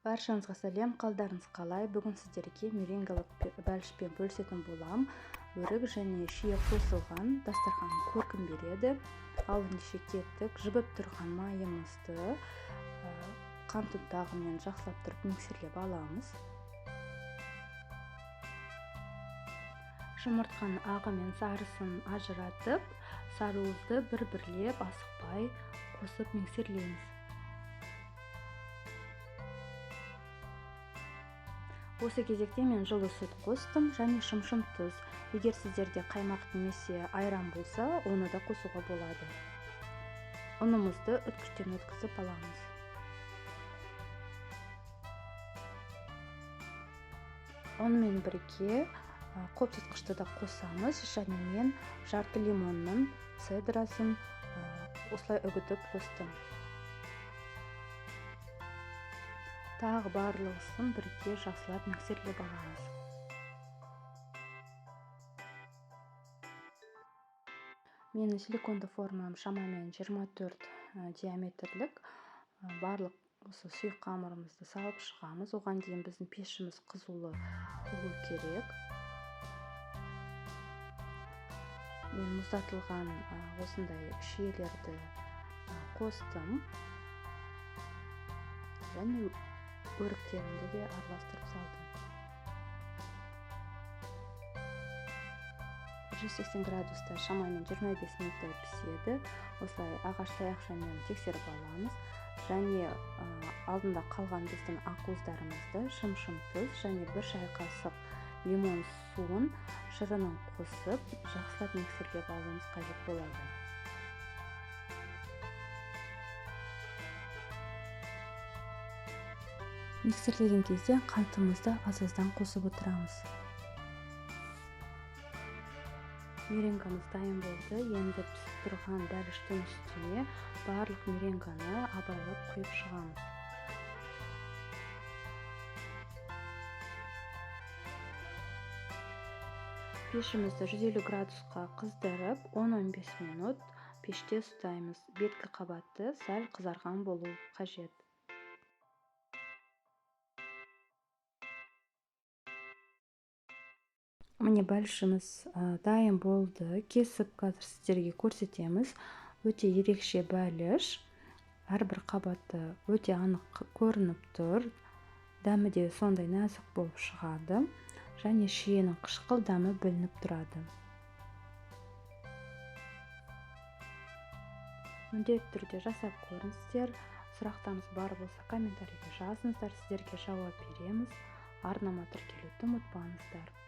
Баршаңызға сәлем, қалдарыңыз қалай? Бүгін сіздерге меренгалық бәлішпен бөлісетін болам. Өрік және шие қосылған дастархан көркін береді. Ал ендеше кеттік. Жібіп тұрған майымызды қант ұнтағымен жақсылап тұрып миксерлеп аламыз. Жұмыртқаның ағы мен сарысын ажыратып, сарыуызды бір-бірлеп асықпай қосып миксерлейміз. Осы кезекте мен жылы сүт қостым және шымшым тұз. Егер сіздерде қаймақ немесе айран болса, оны да қосуға болады. Ұнымызды үткіштен өткізіп аламыз. Онымен бірге қопсытқышты да қосамыз және мен жарты лимонның цедрасын осылай үгітіп қостым. Тағы барлығысын бірге жақсылап миксерлеп аламыз. Менің силиконды формам шамамен 24 диаметрлік. Барлық осы сұйық қамырымызды салып шығамыз. Оған дейін біздің пешіміз қызулы болу керек. Мен мұздатылған осындай шиелерді қостым. Және өріктерімді де араластырып салдым. 180 градуста шамамен 25 минуттай піседі. Осылай ағаш таяқшамен тексеріп аламыз. Және алдында қалған біздің ақуыздарымызды шым-шым тұз және бір шай қасық лимон суын шырынын қосып, жақсылап миксерлеп алуымыз қажет болады. Миксерлеген кезде қантымызды аз-аздан қосып отырамыз. Меренгамыз дайын болды. Енді пісіп тұрған бәліштің үстіне барлық меренганы абайлап құйып шығамыз. Пешімізді 150 градусқа қыздырып, 10-15 минут пеште ұстаймыз. Беткі қабаты сәл қызарған болу қажет. Міне бәлішіміз дайын болды. Кесіп қазір сіздерге көрсетеміз. Өте ерекше бәліш. Әрбір қабаты өте анық көрініп тұр. Дәмі де сондай нәзік болып шығады. Және шиенің қышқыл дәмі білініп тұрады. Міндетті түрде жасап көріңіздер. Сұрақтарыңыз бар болса комментарийге жазыңыздар. Сіздерге жауап береміз. Арнама тіркелуді ұмытпаңыздар.